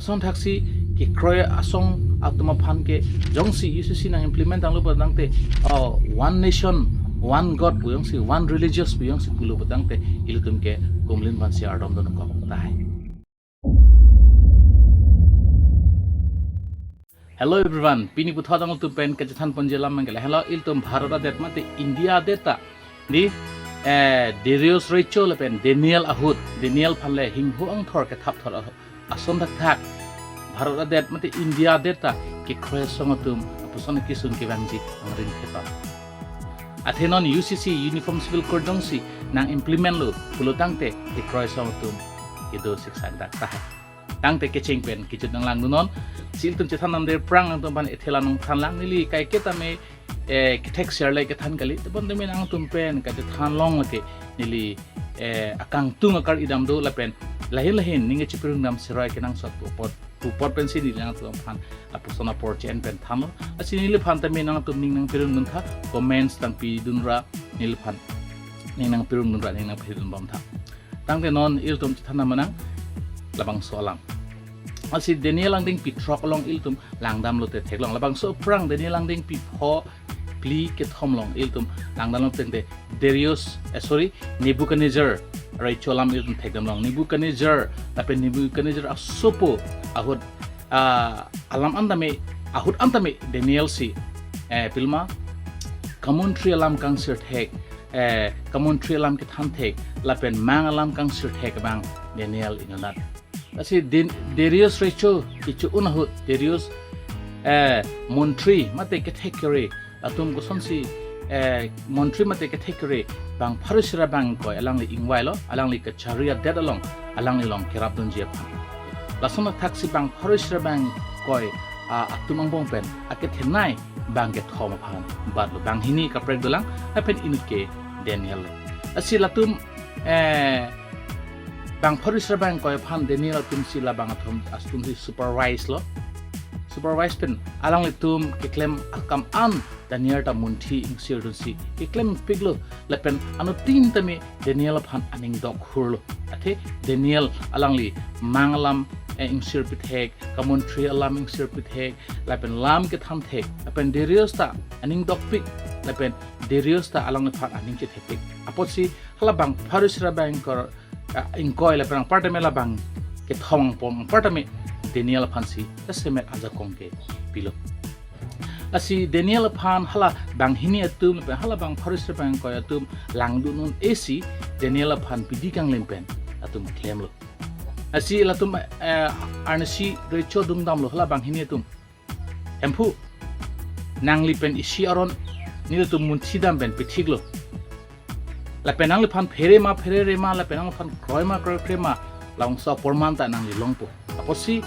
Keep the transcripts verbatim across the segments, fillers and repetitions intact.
Lason thaksi kekroi asong atum aphan ke jongsi U C C nang implement tanglo pu tangte, oh, one nation, one God pu jongsi, one religious pu jongsi pulo pu tangte, ilitum ke kumlin aphansi ardom dun kok tahai. Hello everyone, pini puthot nangtum pen kachethan ponji alam abang ke lahelo, ilitum Bharat adet mate India adet ta, di, eh, Darius recho lapen Daniel ahut, Daniel aphan le hingho angthor kethap thor ason thakthak Bharat adet mate India adet ta kekroi asong atum lapuson kesung kevangji angring khepa. Athe non U C C, Uniform Civil Code jongsi nang implement lo pulo tangte kekroi asong atum kedo siksa dak tahai. Tangte kecheng pen kejut nanglang dun non. Si ilitum chethan namde aphrang nangtum aphan ethe la nangthan lang, neli kaike tame, eh, kethek share le kethan kali. Tebon tame nangtum pen kachethan long lake neli, eh, akangtung akar idam do lapen lahin lahin ning kachipirung dam seroi kenangsot pu apot, pu apot pensi neli nangtum aphan lapuson apor chen pen thanlo. Lasi neliphan tame nangtum ning nangpirung dun tha, comments nangpi dun ra, neliphan ning nangpirung dun ra, ning nangpirung dun bom tha. Tangte non ilitum chethan manang labangso alam. Lasi Daniel angdengpi throk along ilitum langdam lote theklong. Labangso aphrang Daniel angdengpi pho phli kethom along ilitum langdam lo tangte Darius, eh, sorry, Nebuchadnezzar recho alam ilitum thekdam long. Nebuchadnezzar, lapen Nebuchadnezzar asopo ahut, ah, alam an tame, ahut an tame Daniel si, eh, pilma, kamontri alam kangsir thek, eh, kamontri alam kethan thek, lapen mang alam kangsir thek abang Daniel inutnat. Lasi Din-, Darius recho kecho-un ahut, Darius, eh, montri mate kethek kere, latum kosonsi, eh, montri mate kethek kere bang pharo isi ra bang ingkoi alangli ingvailo, alangli kachari adet along, alangli along kerap dunji aphan. Lason thaksi bang pharo isi ra bang ingkoi, ah, atum angbong pen akethenei bang kethom aphan batlo, banghini kaprek dolang, lapen inut ke Daniel lo. Lasi latum, eh, bang pharo isi ra bang ingkoi aphan Daniel atumsi labang atum, atumsi supervise lo. Supervise pen alanglitum keklem akam an Daniel ta munthi ingsir dunsi keklempiklo, lapen anuttin tame Daniel aphan aning dok hurlo. Athe Daniel alangli mang alam, eh, ingsir pithek, kamontri alam ingsir pithek, lapen lam kethan thek, lapen Darius ta aning dokpik, lapen Darius ta alangliphan aning chethepik. Apotsi hala bang pharo isi ra bang ingkoi, ah, ingkoi lapen anparta me labang kethom pom anparta me Daniel aphansi jasemet ajakong kepilo. Lasi Daniel aphan hala banghini atum lapen hala bang pharo isi ra bang ingkoi atum langdun un-esi Daniel aphan bidi kanglim pen latum klemlo. Lasi latum, eh, arnisi recho dungdamlo hala banghini atum. Hemphu, nangli pen isi aron nelitum munthi dam pen pithiklo. Lapen nangliphan phere ma pherere ma, lapen nangliphan kroi ma kroikre ma, labangso aporman ta nangli longpo. Apotsi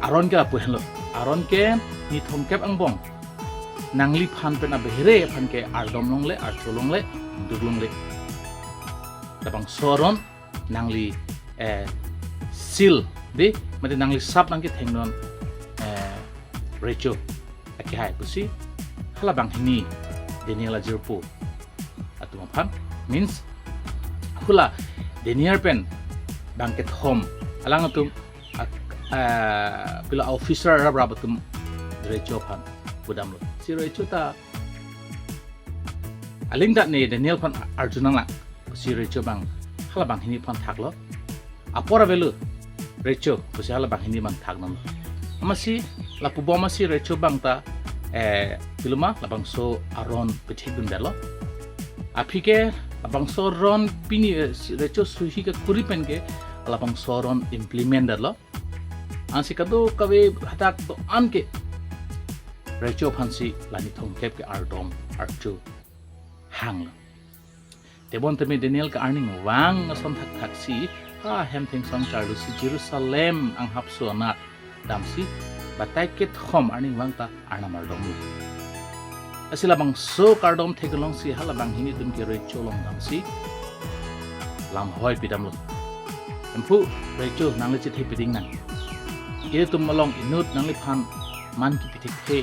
aron ke lapu henlo. Aron ke ni thomkep angbong nangliphan pen abehere aphan ke ardom longle, archo longle, dur longle. Labangso aron nangli, eh, seal, di, mate nangli sap nangkethengdun, eh, recho akehai pusi hala banghini Daniel ajirpo atum aphan, means hula Daniel pen bang kethom alang atum ak-, ah, pilo officer raprap atum recho aphan pudamlo. Si recho ta aling ta ne Daniel aphan arju nanglang. Si recho bang hala banghini aphan thaklo. Apor avelo recho pusi hala banghini abang thaknang. Amatsi lapu bom amatsi recho bang ta, eh, piloma labangso aron pethekdundetlo. Aphi ke labangso aron pini, eh, si recho suhi kekuri pen ke labangso aron implement detlo. Ansi kadokave hadak do-an ke recho aphansi la ni thomkep ke ardom archo hanglo. Tebon tame Daniel ke arnivang ason thakthaksi ha hem thengsong charlusi Jerusalem anghapso anat damsi batai kethom arnivang ta Arnam ardomlo. Lasi labangso kardom theklongsi hala banghini atum ke recho along damsi lamhoi pidamlo. Hemphu recho, nangli chethe piding nang. Ilitum along inut nangliphan man kipi thekthe,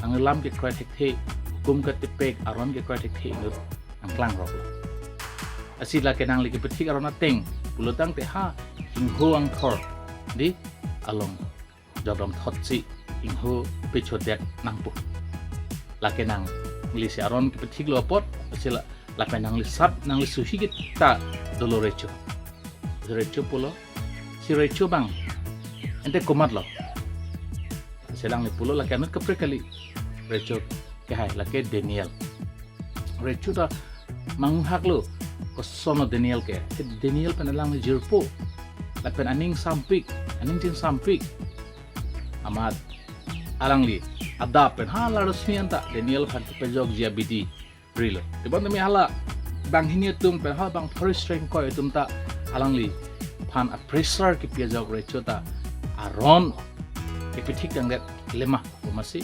nangli lam kekroi thekthe, hukum ketepek aron kekroi thekthe inut nangklangroklo. Lasi lake nangli kepethik aron ateng pulo tangte ha hingho angthor, di, along Jokdam thotsi ingho pechodet nangpo. Lake nanglisi aron kepethiklo apot, lasi la, lapen nangli sap, nangli suhi kita dolo recho. Recho pulo, si recho abang ante komatlo? Lasi alangli pulo, lake anut kaprek kali. Recho kehai lake Daniel. Recho ta manghaklo, kosonlo Daniel ke. Te Daniel pen alangli jirpo. Lapen aning sampik, aning chingsampik. Amat alangli adap pen hala rosmi anta Daniel aphan kepajokji abidi rilo. Tebon tame hala banghini atum pen hala bang pharo sreng koi atum ta alangliphan a-pressure kepi ajok recho ta aron kepethik tangdet lema, komasi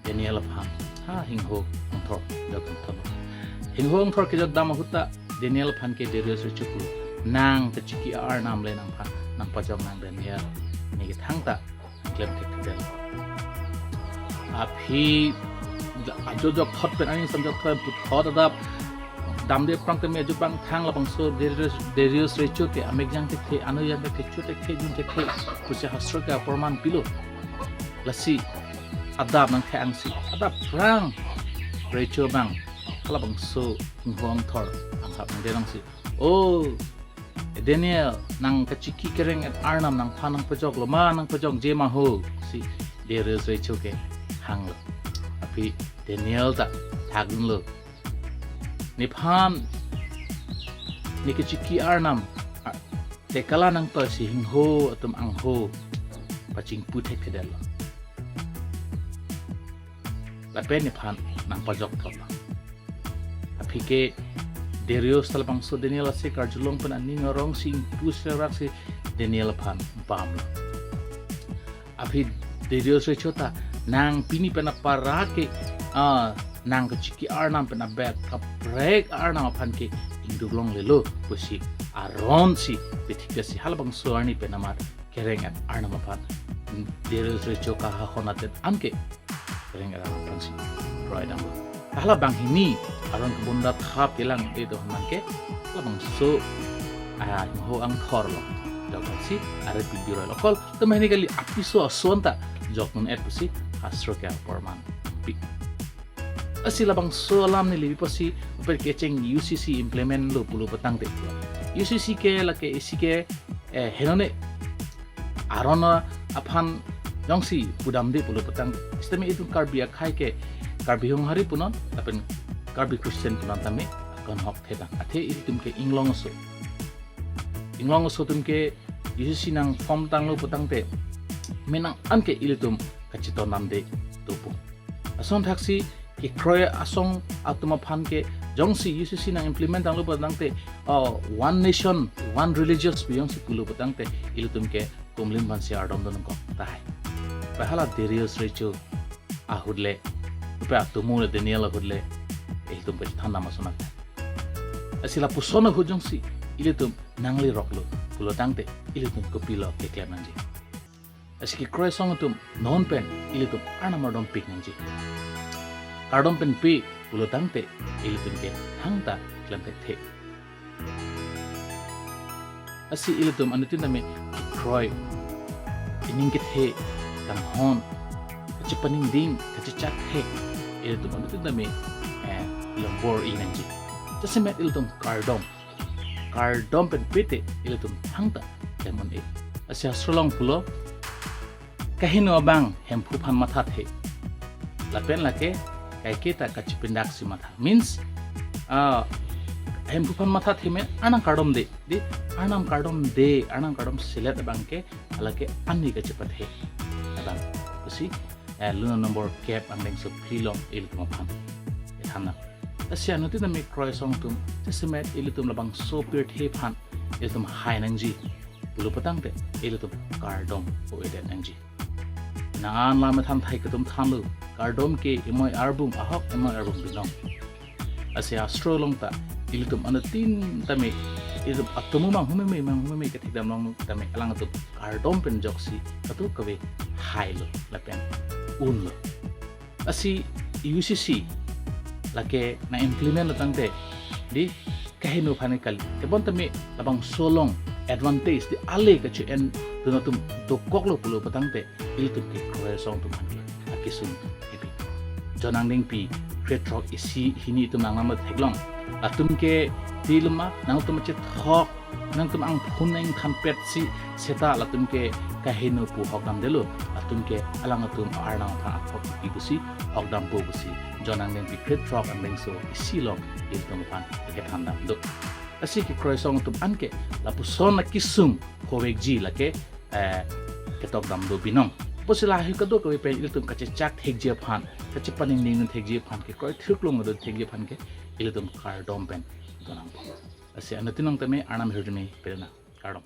Daniel aphan ha hingho angthor jokdam thotlo. Hingho angthor kejokdam ahut ta Daniel aphan ke Darius recho pulo, nang kachiki arnam le nangphan nangpajok nang Daniel. Neke thangta klemthekthedet. Aphi ajo jokthot pen aning samjokthot pen puthot adap damde aphrang tame ajo bang thang labangso Darius, Darius recho ke amek jang thekthe, ano jang thekthe, cho thekthe, jun thekthe pusi hastro ke aporman pilo. Lasi adap nangkhe angsi, adap aphrang recho abang halabangso hingho angthor anghap nangde nangsi, "O Daniel, nang kachiki kereng-et arnam nangphan nangpajoklo ma, nangpajokje ma ho?" si Darius recho ke hanglo. Aphi Daniel ta thakdunlo, "Nephan ne kachiki arnam a, tekala nangtoi si hingho atum angho pachingpu thekthedetlo. Lapen nephan nangpajokthotlo." Aphi ke Darius ta labangso Daniel ase karjulong pen aning arongsi ingpu seraksi Daniel aphan bamlo. Aphi Darius recho ta, "Nang pini pen apara ke, ah, nang kachiki arnam pen abet kaprek arnam aphan ke ingduk longlelo," pusi aronsi pethikdetsi halabangso arni pen amat kereng-et arnam aphan Darius recho kahahon adet anke kereng-et arnam aphansi kroidamlo. Hala banghini aron kebunda thap kelang edo hanang ke labangso, ah, hingho angthor along jokdamsi are pibi roilo. Kol tame hini kali apiso ason ta jokdun-et pusi hastro ke aporman pi. Lasi labangso alam neli biposi, uper kecheng U C C implement lo pulo petangte. U C C ke lake isi ke, eh, henone aron aphan jongsi pudamde pulo petang. Sitame itum Karbi akhai ke Karbi Honghari punon, lapen Karbi Christian punon tame akon hok thedang. Athe itum ke inglong aso. Inglong aso atum ke U C C nang form tanglo petangte menang anke ilitum kachetondamde dopo. Lason thaksi kekroi asong atum aphan ke jongsi U C C nang implement tanglo petangte, oh, one nation, one religious pi jongsi pulo petangte ilitum ke kumlim aphansi ardom dun kok tahai. Pen hala Darius recho ahut le, pen atomo le Daniel ahut le, ilitum kachethan dam ason nang. Lasi lapuson ahut jongsi ilitum nangliroklo pulo tangte ilitum kopilo keklem nangji? Lasi kekroi asong atum non pen ilitum arnam ardompik nangji. Kardom pen pi pulo tangte ilitum ke hangta klem thekthe. Lasi ilitum anuttin tame kekroi, ining kethe, kanghon, kachepaningding, kachechak he, ilitum anuttin tame, eh, lombor-i nangji. Jasemet ilitum kardom, kardom pen pi te ilitum hangta klem un-e. Lasi hastro along pulo, kaheno abang Hemphu aphan mathathe. Lapen lake kaike ta kachepindaksi matha. Means, ah, Hemphu aphan mathathe me arnam kardom de. Di arnam kardom de, arnam kardom selet abang ke, lake ani kachepathe abang pusi, eh, luna nombor kep angdengso phli along ilitum aphan kethan nang. Lasi anuttin tame kroi asong atum, jasemet ilitum labangso pirthe aphan ilitum hai nangji pulo petangte ilitum kardom o-edet nangji. Nang an lam ethan thai ketum thanlo, kardom ke emoi arbung ahok emoi arbung binong. Lasi hastro along ta ilitum anuttin tame, ilitum atomo manghumeme manghumeme kethekdam along tame alangtum kardom pen joksi kadokave hailo lapen unlo. Lasi U C C lake nang implement lo tangte di kaheno aphan kali. Tebon tame labangso along advantage di ale kache-en Latum dokoklo pulo patangte ilitum kekroi asong atum aphan ke akesung hepi. John angdengpi krethrok isi hini itum nangnam theklong. Latum ke tilma nangtum achethok, nangtum angphun nangthanpetsi seta latum ke kaheno pu hokdamdetlo. Latum ke alangtum Arnam aphan athok pi pusi hokdampo pusi John angdengpi krethrok angdengso isi along ilitum aphan kethandam do. Lasi kekroi asong atum anke lapuson akesung kovekji lake eh, ketokdam do binong. Pusi lahei kadokave pen ilitum kachechak thekji aphan, kachepaningning thekji aphan, kekroi thirklong do thekji aphan ke ilitum kardom pen donangpo. Lasi anuttin nangtame Arnam ahirjume pidunang. Kardom.